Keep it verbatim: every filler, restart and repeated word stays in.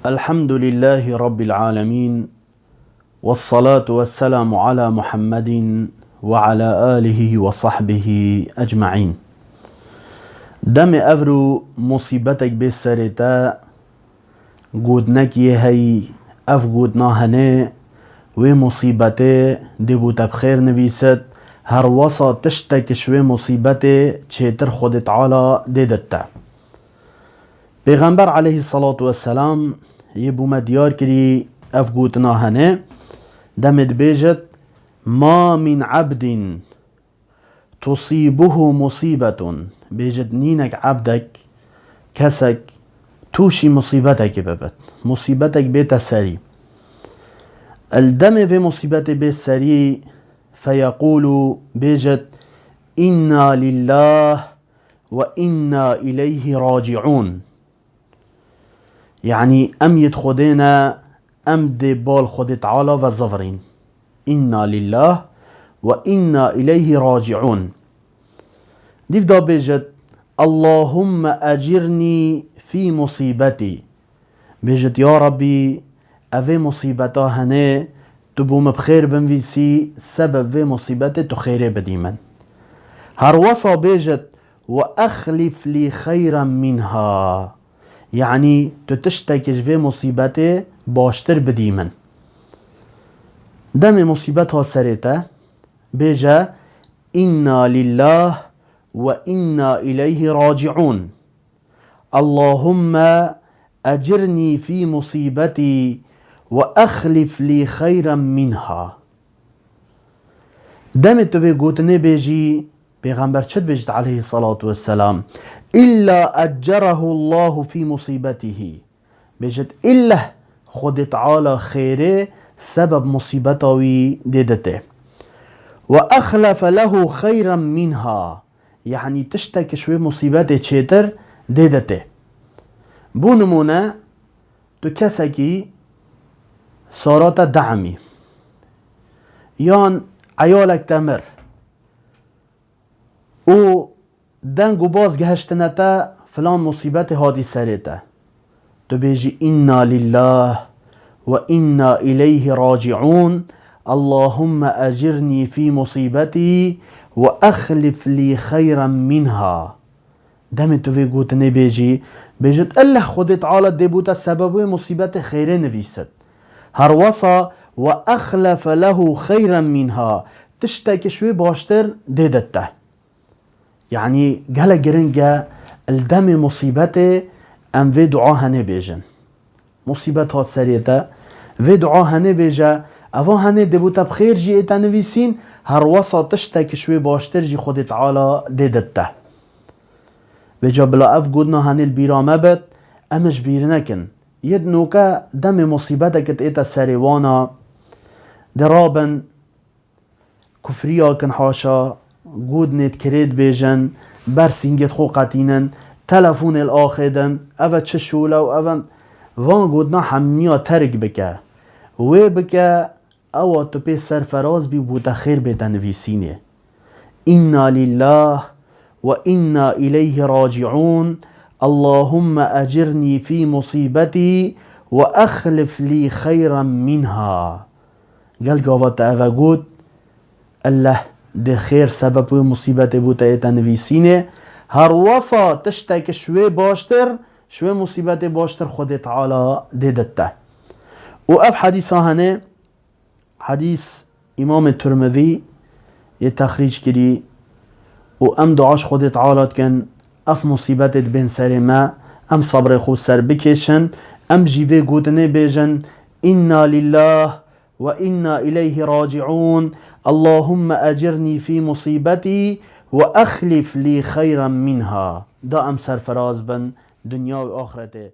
الحمد لله رب العالمين، والصلاة والسلام على محمد وعلى آله وصحبه أجمعين. Demê evro musîbetek bê serê te, gotinekî yê heyî, ev gotina hene, wê musîbetê dê bo te bi xêr nivîsit, herwesa tiştek ji wê musîbetê çêtir Xwedê Teala dê dite. Pêxember aleyhisselatu vesselam yê bo me diyar kirî ev gotina hene, demê dibêjit: "Ma min abdin tusibuhu musîbetun." Bêjit nînek ebdek, kesek tûşî musîbetekê bibit. Musîbetek bête serî. Li demê vê musîbetê bê serî, feyeqûlu, bêjit: "Inna lillah ve inna ileyhi raciun." Yanî em yê di Xwedê ne, em dê bal Xwedê Teala ve zivirîn. Inna lillah ve inna ileyhi raciun. Dîv da bêjit: "Allahumme ecirnî fî musîbetî." Bêjit: "Ya Rabbî, evê musîbeta hene, tu bo min bi xêr binvîsî, sebeb vê musîbetê tu xêrê bidî min." Herwesa bêjit: "Ve exlif lî xeyran minha." Yanî tu tiştekî ji vê musîbetê baştir bidî min. Demê musîbet hat serê te, bêje: "Inna lillah ve inna ileyhi raciun. Allahumme ecirnî fî musîbetî ve exlif lî xeyran minha." Demê tu vê gotinê bêjî, Pêxember çi dibêjit aleyhissalatu vesselam? "Illa eccerehu Allahu fî musîbetihi." Bêjit, illeh Xwedê Teala xêrê sebeb musîbeta wî dê dite. "Ve exlefe lehu xeyran minha." Yanî tiştekî ji wê musîbetê çêtir dê dite. Bo nimûne, tu kesekî sara te diemî, yan eyalek te mir û deng û baz gehiştine te, filan musîbetê hatî serê te. Tu bêjî: "Inna lillah ve inna ileyhi raciun. Allahumme ecirnî fî musîbetî ve exlif lî xeyran minha." Demê tu vê gotinê bêjî, bêjit: "Elleh Xwedê Teala dê bo te sebeb wê musîbetê xêrê nivîsit." Herwesa: "Ve exlefe lehu xeyran minha." Tiştekî ji wê baştir dê dite. Yanî gelek giring e, li demê musîbetê em vê dua henê bêjin. Musîbet hat serê te, vê dua henê bêje, eva henê dê bo te bi xêr jî ê te nivîsîn, herwesa tiştekî ji wê baştir jî Xwedê Teala dê dite. Vêca bila ev gotina henê li bîra me bit, em ji bîr nekin. Yê di noke demê musîbetekê ê te serê wana, dê rabin, kufriya kin haşa, gotinê di kirê dibêjin, ber sîngê xwe qetînin, telefonê li axê din, eve çi şûle û eve van gotina hemiya terk bike. Wê bike, ewa tu pê serferaz bî û bo te xêr bête nivîsînê. Inna lillah ve inna ileyhi raciun. Allahumme ecirnî fî musîbetî ve exlif lî xeyran minha. Gel gava te eve got, Elleh dê xêr sebeb wê musîbetê bo te ê te nivîsînê. Herwesa tiştek ji wê baştir, ji wê musîbetê baştir Xwedê Teala dê dite. Û ev hedîsa hene, hedîs Îmamê Tirmidî yê texrîc kirî û em dua ji Xwedê Teala dikin, ev musîbetê dibên serê me, em sebrê xwe ser bikêşin, em jî vê gotinê bêjin, Inna lillah ve inna ileyhi raciun. Allahumme ecirnî fî musîbetî ve exlif lî xeyran minha. Da em serfiraz bin dinya û axretê.